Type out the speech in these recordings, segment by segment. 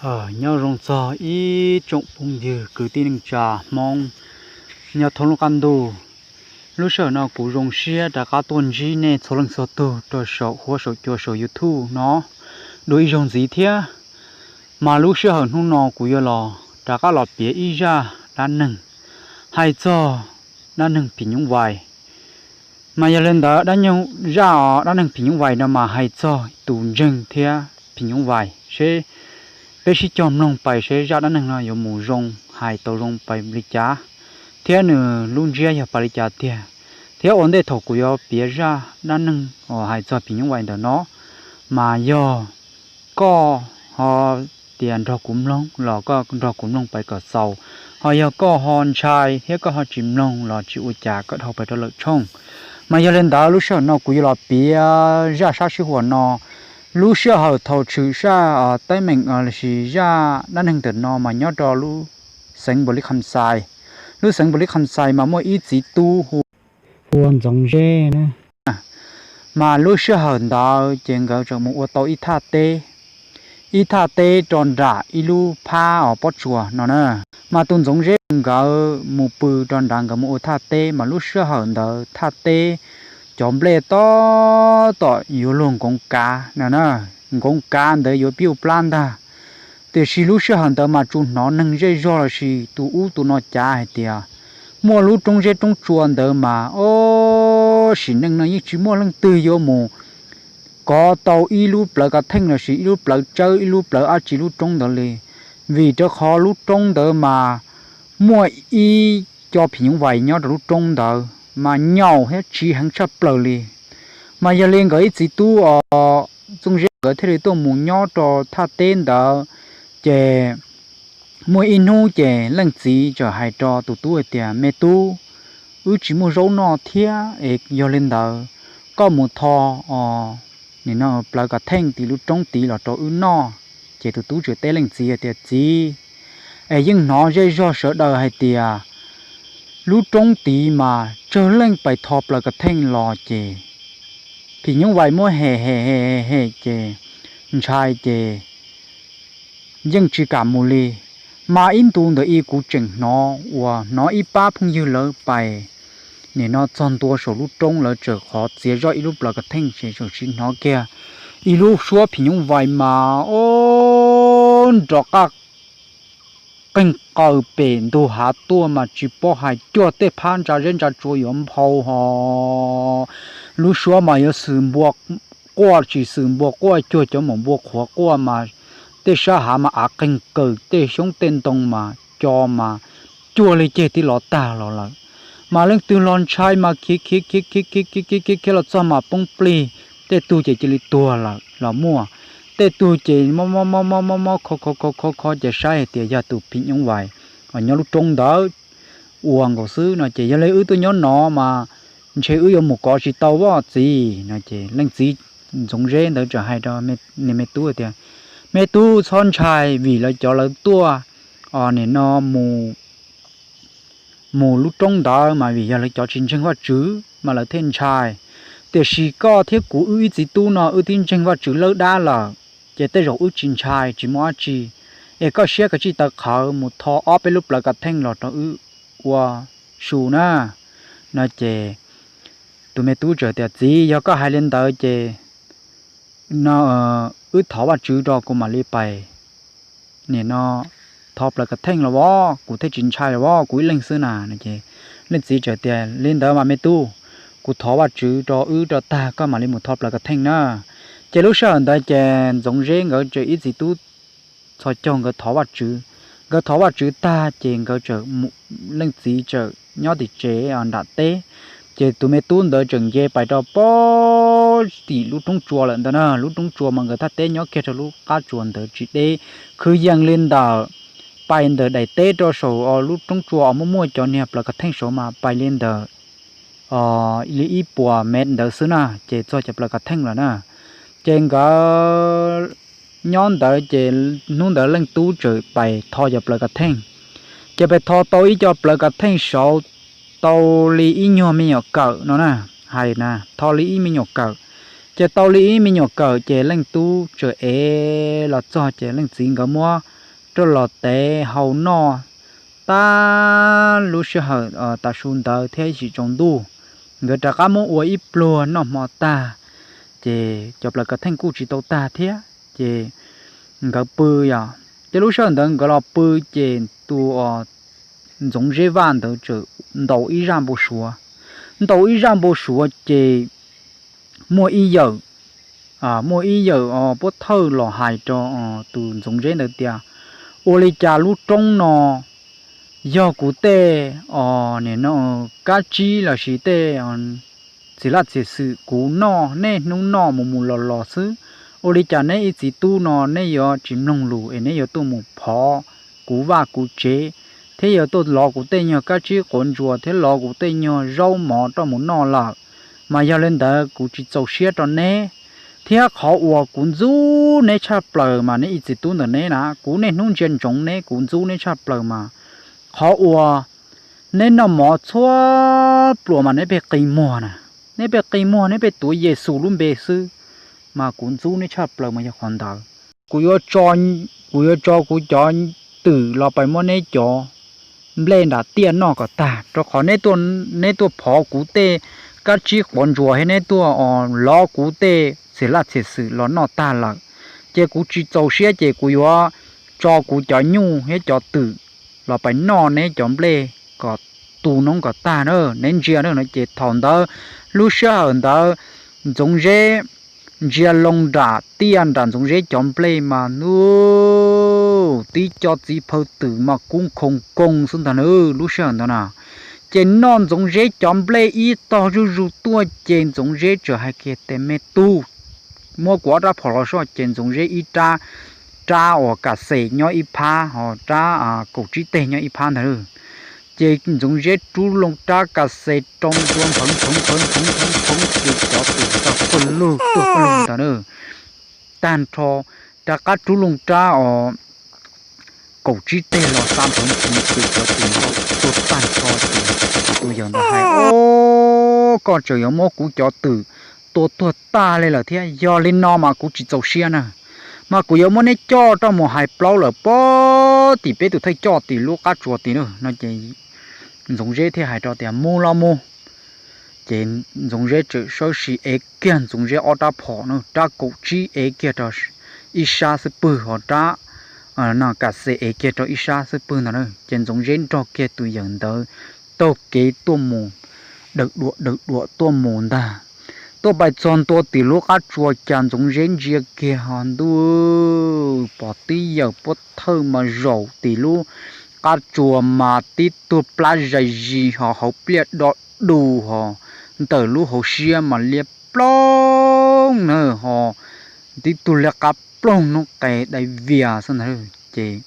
Nyob zoo txog ib tsoom phooj ywg kwv tij neej tsa Hmoob nyob thoob lub qab ntuj. Lub sij hawm no kuv zoo siab rov qab tuaj ntsib nej txhua leej txhua tug rau saum huab saum cua saum YouTube no dua ib zaug ntxiv thiab. Mas lub sij hawm hnub no kuv yuav los rov qab los piav ib zaj dab neeg hais txog dab neeg phim nyuj vais. Mas yog li ntawd, zaj dab neeg phim nyuj vais no mas hais txog tus ntseeg thiab phim nyuj vais, seb peb sib cog mloog pais seb zaj dab neeg no yuav mus zoo, hais tau zoo pais li cas, thiab nws lub ntsiab yog pais li cas tiag. Thiab ua ntej thaum kuv yuav piav zaj dab neeg uas hais txog phim nyuj vais ntawm no, mas yog koj ho tias nrog kuv mloog los koj nrog kuv mloog pais kom xaus, ho yog koj ho ntshai thiab koj ho tsis mloog los tsis ua cas, koj dhau pais rau lwm tshooj. Mas yog li ntawd, lub sij hawm no kuv yuav los piav zaj sab sij huam no, lub sij hawm thaum tshwm zaj teeb meem lossis zaj dab neeg ntawm no mas nyob rau lub xeev Npaus Lis Kham Xais. Lub xeev Npaus Lis Kham Xais mas muaj ib txiv tub hu ua Ntxoov Zeb na. Mas lub sij hawm ntawd ces nkawd tseem mus ua tau ib thaj teb, ib thaj teb rau nram ib lub phab os pob tsuas no na. Mas tus Ntxoov Zeb nkawd mus pw rau nrad, nkawd mus ua thaj teb, mas lub sij hawm ntawd thaj teb cov nplej tab tom yuav luag nkoov kav no na, nkoov kav ntawd yuav pib ua plab ntag. Tiam sis lub sij hawm ntawd mas tsuas hnov neeg zej zog lossis tus ub tus no cav hais tias muaj lub roob zeb roob tsua ntawd mas, o, sim neej no yeej tsis muaj leej twg yuav mus kov tau ib lub plawv kav theej lossis ib lub plawv tsawb, ib lub plawv dab tsi lub roob ntawd li, vim rau qhov lub roob ntawd mas muaj ib co phim nyuj vais nyob rau lub roob ntawd mas nyaum thiab tsiv heev tshaj plaws li. Mas yog li nkawd ib txiv tub os, Ntxoov Zeb nkawd thiaj li tuaj mus nyob rau thaj teb ntawd. Ces muaj ib hnub ces leej txiv txawm hais rau tus tub hais tias, Me tub, wb tsis muaj zaub noj thiab es yog li ntawd koj mus tho os, nim no plawv kav theej tim lub roob tid los rau wb noj. Ces tus tub txawm teb leej txiv hais tias, Txiv, es yeej hnov zej zog sawv daws hais tias lub roob tid mas tsawg leej pais tho plawv kav theej los ces phim nyuj vais muab hem hem hem hem ces ntshai ces yeej tsis kam mus li. Mas ib ntu ntawd ib kuv tseem hnov uas hnov ib pab phooj ywg lawv pais nim no txog ntua saum lub roob, lawv txawm qhov txiav zoj ib lub plawv kav theej ces txawm sim hnov kiag ib lub suab phim nyuj vais mas, o, nrov qaj qeeg qaws pem ntug hav tuaj mas tsis paub hais, cuag tej phab ntsa zeb ntsa tsua yuav nphau ho. Lub suab mas yuav xwm npua quaj tsis xwm npua quaj, cuag cov maum npua qhuav quaj mas tej sab hav mas av qeeg kawg, tej xyoob tej ntoo mas co mas cuag li ceg tib los tag los lawm. Mas leej twg los ntshai mas khiav khiav khiav khiav khiav khiav khiav khiav los txog mas poob plig, tej tug ces cia li tuag lawm los muaj, tej tug ces mob mob mob mob mob kho kho kho kho kho ces saib hais tias yog tus phim nyuj vais nyob lub roob ntawd ua nkaus xwb no ces, Yog li wb tuaj nyob no mas ntshe wb yuav mus kov tsis tau os txiv no ces leej txiv Ntxoov Zeb ntawd txawm hais rau nws me tub tias, Me tub, txhob ntshai, vim lawv cov lawv tuaj nim no mus mus lub roob ntawd mas vim yog lawv cov tsis ntseeg Vajtswv mas lawv thiaj ntshai. Tiam sis koj thiab kuv wb ib txiv tub no wb twb ntseeg Vajtswv lawb dab lawm, ces tej zaum wb tsis ntshai tsis muaj dab tsi. Es koj siab kav tsij taw qhawv mus tho ob peb lub plawv kav theej los rau wb ua su na. No ces tus me tub txawm tias, Txiv, yog koj hais li ntawd ces no wb thov Vajtswv rau kuv mam li pais nim no tho plawv kav theej los as, kuv thiaj tsis ntshai los as, kuv ib leeg xwb na. No ces leej txiv txawm tias, Li ntawd mas me tub, kuv thov Vajtswv rau wb rau tag koj mam li mus tho plawv kav theej na. Ces lub sij hawm ntawd ces Ntxoov Zeb nkawd txawm ib txiv tub txhos caug nkawd thov Vajtswv. Nkawd thov Vajtswv tag ces nkawd txawm, leej txiv txawm nyob tim tsev nram teb, ces tus me tub ntawd txawm nce pais rau pem tim lub roob tsua lawm ntag na. Lub roob tsua mas nkawd thaj teb nyob kiag rau lub qab tsua ntawd tsis deb, kwv yees li ntawm, pais ntawm daim teb rau saum lub roob tsua uas muaj muaj cov niag plawv kav theej saud mas pais li ntawm li ib puas mev ntawd xwb na ces txog cov plawv kav theej lawm na. Ces nkawd nyob ntawd ces hnub ntawd leej tub txawm pais tho cov plawv kav theej. Ces pais tho tau ib co plawv kav theej saud tau li ib nyuag me nyuam kawm no na, hais na, tho li ib me nyuam kawm. Ces tau li ib me nyuam kawm ces leej tub txawm ev los txog ces leej txiv nkawd muab rau los tev hau noj. Tab lub sij hawm tav su ntawd thiab ib sim tsaus ntuj, nkawd rov qab muab ua ib pluag noj hmo tag, ces cov plaws kav theej kuj tsis tau tag thiab ces nkawd pw yom. Ces lub sij hawm ntawd nkawd los pw ces tus Ntxoov Zeb Vaj ntawd txawm ntaus ib zaj npau suav. Ntaus ib zaj npau suav ces muaj ib yawm, muaj ib yawm puab thawj los hais rau tus Ntxoov Zeb ntawd tias, ua li cas lub roob no yog kuv tej kab tsib los sis tej txiv laj txiv xwm kuv noj, nej hnub noj mus mus los los xwb. Ua li cas neb ib txiv tub no neb yuav tsis mloog lus es neb yuav tuaj mus phov kuv vaj kuv tsev, thiab yuav tuaj lov kuv tej nyuag kab tsib quav ntsuas thiab lov kuv tej nyuag zaub mov roj mus noj lawm? Mas yog li ntawd kuv tsis txaus siab rau neb, thiab qhov uas kuv ntxub neb tshaj plaws mas neb ib txiv tub ntawm neb na, kuv niaj hnub ntsia ntsoov neb, kuv ntxub neb tshaj plaws mas qhov uas neb noj mov txhua pluas mas neb pheej qi muag na, neb pheej qi muag, neb pheej tuav Yexus lub npe xwb, mas kuv ntxub neb tshaj plaws mas yog qhov ntawd. Kuv yuav, kuv yuav tso kuv cov twm los pais muab neb cov nplej nram tiaj noj kom tag, rau qhov neb tuaj phov kuv tej kab tsib quav ntsuas thiab neb tuaj lov kuv tej txiv laj txiv xwm los noj tag lawm. Ces kuv tsis txaus siab ces kuv yuav tso kuv cov nyuj thiab cov twm los pais noj neb cov nplej kom tu noob kom tag na, neb ntsia na. Ces thaum ntawd, lub sij hawm ntawd Ntxoov Zeb ntsia loo nram tiaj nram Ntxoov Zeb cov nplej mas nub, tib co txiv phaw twm mas kub nkhoos koos xwb ntag na lub sij hawm ntawd na. Ces noj Ntxoov Zeb cov nplej ib tog zuj zus tuaj ces Ntxoov Zeb txawm hais kiag tias, me tub, muab kuv ob rab phom los soj. Ces Ntxoov Zeb ib rab, rab uas kas xes nyob ib phab, ho rab kaum tsib teg nyob ib phab ntag. Ces Ntxoov Zeb rub loo rab kas xes rau ntua npheev npheev npheev npheev npheev npheev ces cov twm tag pawg lug tuag pawg lug ntag na. Tag nrho, rov qab rub loo rab os kaum tsib teg los xa npheev npheev ces cov twm ntag tuag tag nrho ces tus yawg ntawd hais, o, koj tseem yuav muab kuv cov twm tua tuag tag li lawm thiab, yog li no mas kuv tsis txaus siab na, mas kuv yuav muab neb coj rau mus hais plaub lawm puag tim peb tus thawj coj tim lub qab tsua tim na no ces Ntxoov Zeb thiaj hais rau tias, mus los mus. Ces Ntxoov Zeb txawm sawv tsees ev kiag Ntxoov Zeb ob rab phom na, rab kaum tsib ev kiag rau ib sab xub pwg, ho rab kas xes ev kiag rau ib sab xub pwg ntag na. Ces Ntxoov Zeb nrog kiag tus yawg ntawd taug kev tuaj mus, daws duam daws duam tuaj mus ntag. Tuaj pais txog ntua tim lub qab tsua cas Ntxoov Zeb ntsia kiag ho ntuj, pom tib yawm pov thawj mas zaum tim lub qab tsua mas tib tug plab zais zis ho hauv pliaj do du ho ntawm lub hauv siab mas liab ploog na ho tib tug liab qab ploog hnub qes dai vias xwb ntag. Ces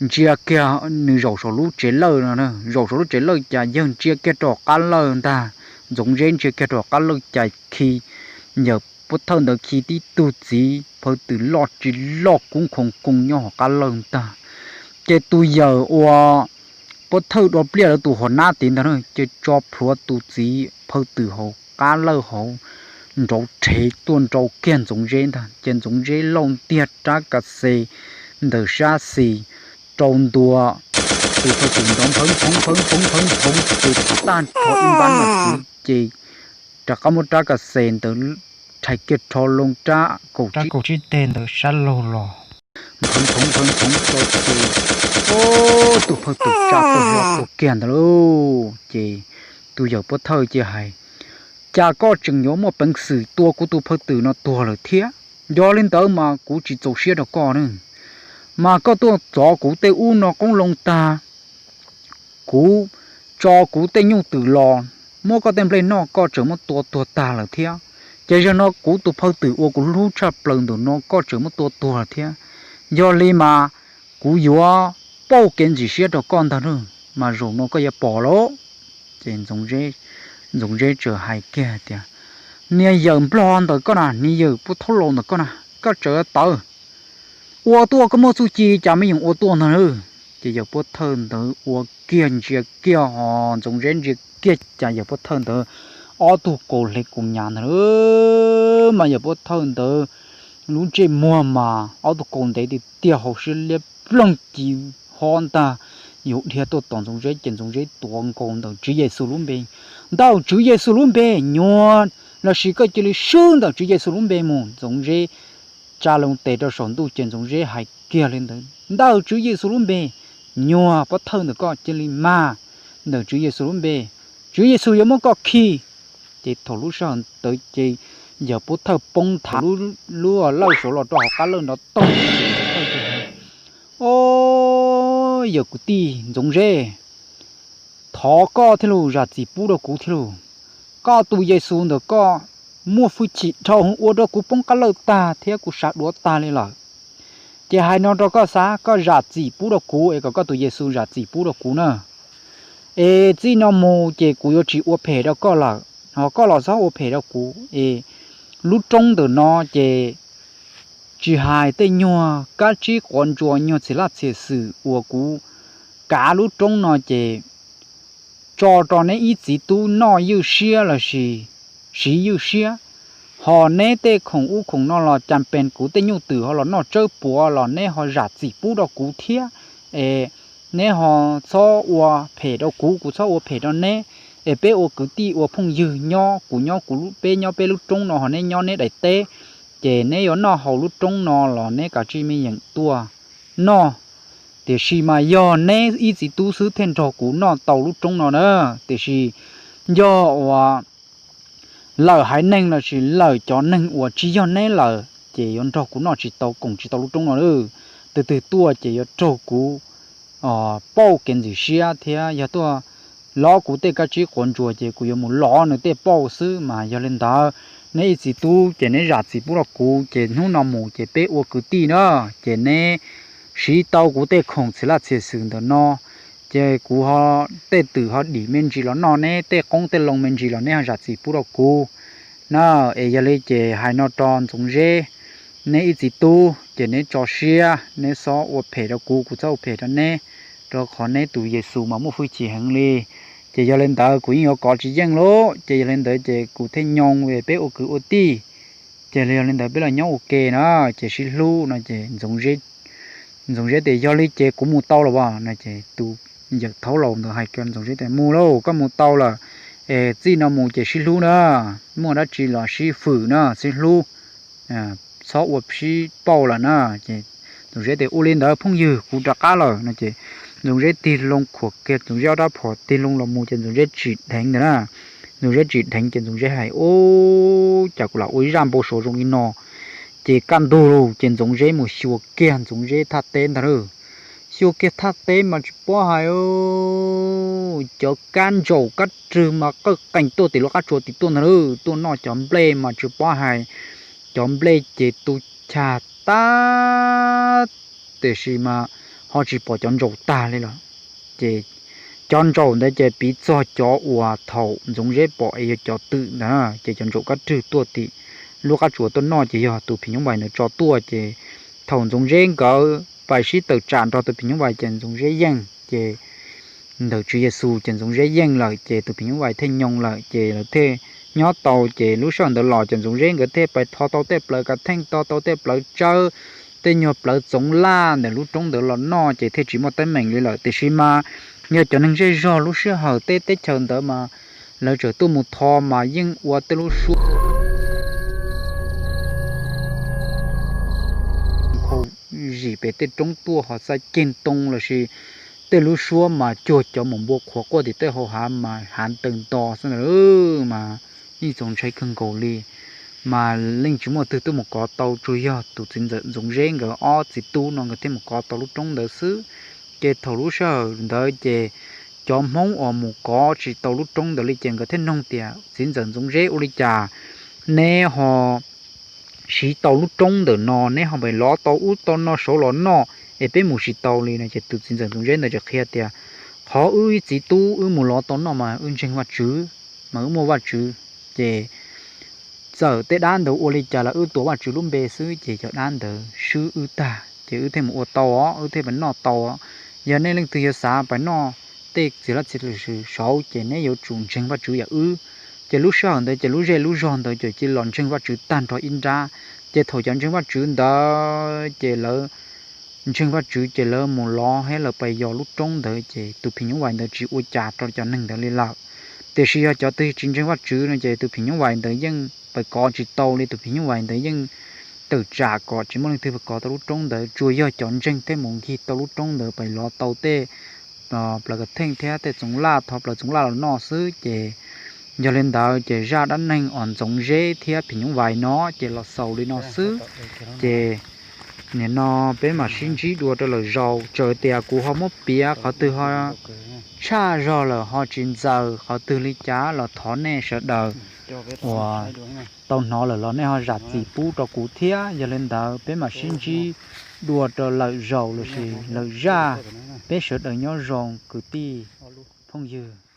ntsia kiag nws zaum saum lub tsev lawj no, zaum saum lub tsev lawj cas yawg ntsia kiag rau qab lawj ntag, Ntxoov Zeb ntsia kiag rau qab lawj cas khi yawm pov thawj ntawd khi tib tug txiv phaw twm loj tsis loj kub nkhoos koos nyob hauv qab lawj ntag. Ces tus yawm uas pov thawj dua pliaj lawv tus hua nab tid ntag na, ces tso plhuav tus txiv phaw twm hauv qab lawj hauv nrauv rhev tuaj nrau kiag Ntxoov Zeb ntag. Ces Ntxoov Zeb lauj ntiag rab kas xes ntawm sab xis rau ntua tus phaw twm nrov nphawv nphoov nphoov nphoov nphoov nphoov ces tag nrho ib npab no xwb ces rov qab muab rab kas xes ntawd rhais kiag rho loo rab kaum tsib teg ntawd sab laug los nphoov nphoov nphoov nphoov rau ces tus phaw twm tsa tawg hlo tuag kiag ntawd lauj. Ces tus yawm pov thawj cia hais, cas koj tseem yuav muaj peev xwm tua kuv tus phaw twm no tuag lawm thiab? Yog li ntawd mas kuv tsis txaus siab rau koj na, mas koj tuaj txov kuv tej ub no qoob loo tag, kuv tso kuv tej nyuj twm los muab koj tej nplej noj koj tseem muab tua tuag tag lawm thiab. Ces zaum no kuv tus phaw twm uas kuv hlub tshaj plaws ntawm no koj tseem muab tua tuag lawm thiab. Yog li mas kuv yuav pauj kev ntxim siab rau koj ntag na, mas zaum no koj yuav pom lauj. Ces Ntxoov Zeb txawm hais kiag tias, niag yawm nplog ntawm koj na, niag yawm pov thawj laus ntawm koj na, koj tseem tawv, ua tuaj koj muaj txuj ci cas me nyuam ua tuaj ntag na. Ces yawm pov thawj ntawd ua kiag ntsia kiag ho Ntxoov Zeb ntsia kiag cas yawm pov thawj ntawd ob tug kaus hle kaus nyav ntag. Mas yawm pov thawj ntawd lub ntsej muag mas ob tug kaus ntev tiag tiag, hau siab liab ploog ci hob ntag. Yus dhia tuaj tom Ntxoov Zeb ces Ntxoov Zeb tuav nkaus ntawm Tswv Yexus lub npe, ntawm Tswv Yexus lub npe, nyuag lossis koj cia li swb ntawm Tswv Yexus lub npe mus. Ntxoov Zeb tsa loo tes rau saum ntuj ces Ntxoov Zeb hais kiag li ntawd, ntawm Tswv Yexus lub npe, nyuag pov thawj ntawm koj cia li mag ntawm Tswv Yexus lub npe, Tswv Yexus yuav muab koj khi. Ces thaum lub sij hawm ntawd ces yawm pov thawj poob nthav lub lawj saud los rau hauv qab lawj nrov toog. Au, yawm kwv tij Ntxoov Zeb, thov koj thiab lauj, zam txim pub rau kuv thiab lauj. Koj tus Yexus ntawm koj muaj hwj chim dhau heev ua rau kuv poob qab lawj tag thiab kuv sab duav tag li lawm. Ces hais no rau koj xav, koj zam txim pub rau kuv es kom koj tus Yexus zam txim pub rau kuv na. Es txij no mus ces kuv yuav tsis ua phem rau koj lawm, ho koj los txhob ua phem rau kuv es lub roob ntawm no ces tsis hais tej nyuag kab tsib quav ntsuas, nyuag txhia laj txhia xwm uas kuv kav lub roob no ces tso rau neb ib txiv tub noj ywj siab lossis siv ywj siab. Ho neb tej khoom ub khoom no los cas pes kuv tej nyuj twm ho los noj tsawb puav los neb ho zam txim pub rau kuv thiab. Es neb ho txhob ua phem rau kuv, kuv txhob ua phem rau neb. Es peb ua kwv tij ua phooj ywg nyob, kuv nyob kuv, peb nyob peb lub roob no ho neb nyob neb daim teb. Ces neb yuav noj haus lub roob no los neb kav tsij me yeem tuaj noj. Tiam sis mas yog neb ib txiv tub xwb thiaj nrog kuv noj tau lub roob no na. Tiam sis yog uas lawm haiv neeg lossis lawm cov neeg uas tsis yog neb lawm ces yuav nrog kuv noj tsis tau, koom tsis tau lub roob no. Tus twg tuaj ces yuav raug kuv pauj kev ntxim siab thiab yog tuaj lov kuv tej kab tsib quav ntsuas ces kuv yuav mus lov nws tej pauj xwb. Mas yog li ntawd, neb ib txiv tub ces neb zam txim pub rau kuv ces hnub no mus ces peb ua kwv tij na. Ces neb siv tau kuv tej khoom txhia laj txhia xwm ntawm no, ces kuv ho tej twm ho dim me ntsis los noj, neb tej qoob tej loo me ntsis los neb ho zam txim pub rau kuv na. Es yog li ces hais no rau Ntxoov Zeb, neb ib txiv tub ces neb tso siab, neb txhob ua phem rau kuv, kuv txhob ua phem rau neb, rau qhov neb tus Yexus mas muaj hwj chim heev li. Ces yog li ntawd kuv yeej yuav kov tsis yeej lauj. Ces yog li ntawd ces kuv thiaj nyoo es peb ua kwv ua tij. Ces yog li ntawd peb los nyob ua ke na, ces sib hlub no ces Ntxoov Zeb tias, yog li ces kuv mus tau los as no ces tus yawm thaub laus ntawd hais kiag Ntxoov Zeb tias, mus lauj, koj mus tau lawm, es txij no mus ces sib hlub na, muaj dab tsi los sib fwm na, sib hlub, txhob ua sib pauj lawm na. Ces Ntxoov Zeb tias, ua li ntawd phooj ywg, kuv rov qab lawm no ces Ntxoov Zeb tig loo khuam kiag Ntxoov Zeb ob rab phom tig loo los mus ces Ntxoov Zeb tsim dheev ntawd na. Ntxoov Zeb tsim dheev ces Ntxoov Zeb hais, ub, cas kuv lam ua ib zaj npau suav zoo li no. Ces kaj ntug lug ces Ntxoov Zeb mus xyuas kiag Ntxoov Zeb thaj teb ntag lauj. Xyuas kiag thaj teb mas tsis paub hais, cov kab ntsaum kab rwg mas qawj qees tuaj tim lub qab tsua tim tuaj ntag lauj. Tuaj noj cov nplej mas tsis paub hais, cov nplej ces tu chag tag, tiam sis mas ho tsis pom cov ntsaum tag li lawm. Ces cov ntsaum ntawd ces piv txog cov uas thaum Ntxoov Zeb pom es yog cov twm ntawd na, ces cov ntsaum kab rwg tuaj tim lub qab tsua tuaj noj ces yog tus phim nyuj vais ntawd tso tuaj. Ces thaum Ntxoov Zeb nkawd pais sib tawm tsam nrog tus phim nyuj vais ces Ntxoov Zeb yeej, ces ntawm Tswv Yexus ces Ntxoov Zeb yeej lawm ces tus phim nyuj vais thiaj nyoo lawm ces lawv thiaj nyob tau. Ces lub sij hawm ntawd los ces Ntxoov Zeb nkawd thiaj pais tho tau tej plawv kav theej, tho tau tej plawv tsawb, tej nyuag plawv txoov laj ntawm lub roob ntawd los noj ces thiaj tsis muaj teeb meem li lawm. Tiam sis mas yog cov neeg zej zog lub sij hawm tej teb chaws ntawd mas lawv tseem tuaj mus tho mas yeej ua tej lub suab khau zim pem tej roob tuaj ho txaij ceg ntoo lossis tej lub suab mas cuag cov mus npua qhuav quaj tim tej hau hav mas hav ntawd nto xwb ntag mas yeej txaus ntshai kawg nkaus li. Mas yeej tsis muaj twg tuaj mus kov tau, tsuas yog tus txiv ntxawm Ntxoov Zeb nkawd ob txiv tub no nkawd thiaj mus kov tau lub roob ntawd xwb. Ces thaum lub sij hawm ntawd ces cov Hmoob uas mus kov tsis tau lub roob ntawd li ces nkawd thiaj noog tias, txiv ntxawm Ntxoov Zeb, ua li cas neb ho siv tau lub roob ntawm no, neb ho pais lov tau ub tau no saud los noj es peb mus tsis tau li no? Ces tus txiv ntxawm Ntxoov Zeb ntawd tseem qhia tias, qhov wb ib txiv tub wb mus lov tau noj mas wb ntseeg Vajtswv, mas wb muaj Vajtswv, ces txawm tej dab ntawd ua li cas los wb tuav Vajtswv lub npe xwb ces cov dab ntawd swb wb tag ces wb thiaj mus ua tau os, wb thiaj pais noj tau os. Yog nej leej twg yuav xav pais noj tej txiv laj txiv lwm saud ces neb yuav tsum ntseeg Vajtswv yam wb. Ces lub sij hawm ntawd ces lub zej lub zog ntawd ces cia li los ntseeg Vajtswv tag nrho ib nrab. Ces thaum cov ntseeg Vajtswv ntawd ces lawv ntseeg Vajtswv ces lawv mus lov thiab lawv pais yos lub roob ntawd ces tus phim nyuj vais ntawd tsis ua cas rau cov neeg ntawd li lawm. Tiam sis yog cov twg tsis ntseeg Vajtswv no ces tus phim nyuj vais ntawd yeej pais kov tsis tau li, tus phim nyuj vais ntawd yeej tawm tsam kom tsis muaj leej twg pais kov tau lub roob ntawd, tsuas yog cov ntseeg thiaj mus nkig tau lub roob ntawd pais lov tau tej plaws kav theej thiab tej txoov laj, thov plaws txoov laj los noj xwb. Ces yog li ntawd ces zaj dab neeg uas Ntxoov Zeb thiab phim nyuj vais no ces los xaus li no xwb. Ces nim no peb mam sib ntsib dua rau lwm zaus, txawm tias kuv ho muab piav qhov twg ho tshaj zog lawm ho tsis ntxaws qhov twg li cas los thov nej sawv daws uas tau hnov lawm los nej ho zam txim pub rau kuv thiab. Yog li ntawd peb mam sib ntsib dua rau lwm zaus lossis lwm zaj. Peb sawv daws nyob zoo kwv tij phooj ywg.